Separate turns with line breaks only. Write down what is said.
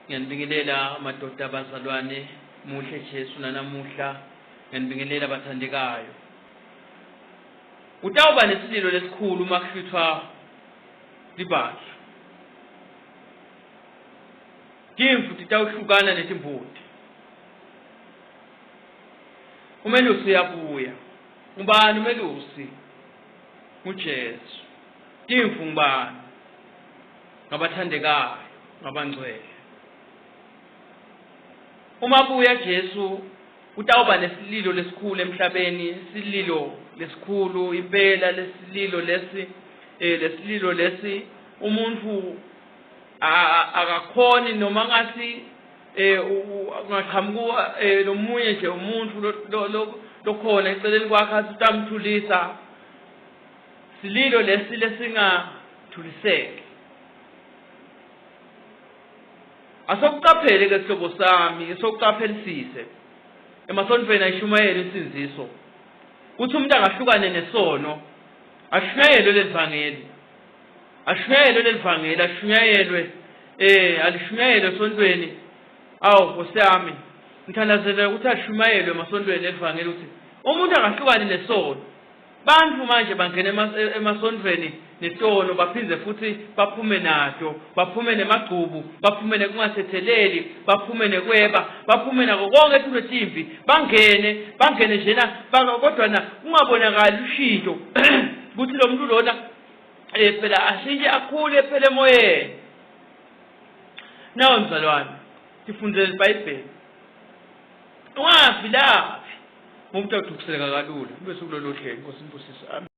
Ngiyanibingelela madoda bazalwane, muhle Jesu nanamuhla. Ngiyanibingelela bathandekayo. Kutawuba nesililo lesikhulu uma kuhlwithwa libandla. Timvu titawuhlukana netimbuti. Umelusi uyabuya. Ngubani umelusi? NguJesu. Timvu ngubani? Ngabathandekayo, ngabangcwele. Uma buya Jesu kutawuba nesililo lesikhulu emhlabeni, isililo lesikhulu impela lesililo lesi eh lesililo lesi umuntu akakhoni noma ngathi eh ungaqhamuka eh lomunye nje umuntu lokhona eceleni kwakhe athi utamthulisa sililo lesi lesingathuliseki asokuqaphele ke sihlobo sami sokuqaphelisise emasontweni ayishumayela insindziso kuthi umuntu angahlukane nesono ashunyayelwe lelivangeli ashunyayelwe lelivangeli ashunyayelwe eh alishunyayelwe esontweni awu nkosi yami ngithandazela ukuthi ashumayelwe emasontweni lelivangeli ukuthi umuntu angahlukani nesono Bantfu manje bangena emasontfweni netono baphindze futsi baphume nato, baphume nemagcubu, baphume nekungatsetseleli, baphume nekweba, baphume nako konkhe tintfo letimbi, bangene, bangene njena kodwa na kungabonakali lushintjo kutsi lo muntu lona eh phela ashintshe akhule phela emoyeni. Nawe mzalwane, tifundzele iBhayibheli. Ungavilaphi. Ngoba utawudukiseka kalula. Ube suku loluhle, Nkosi imbusise. Amen.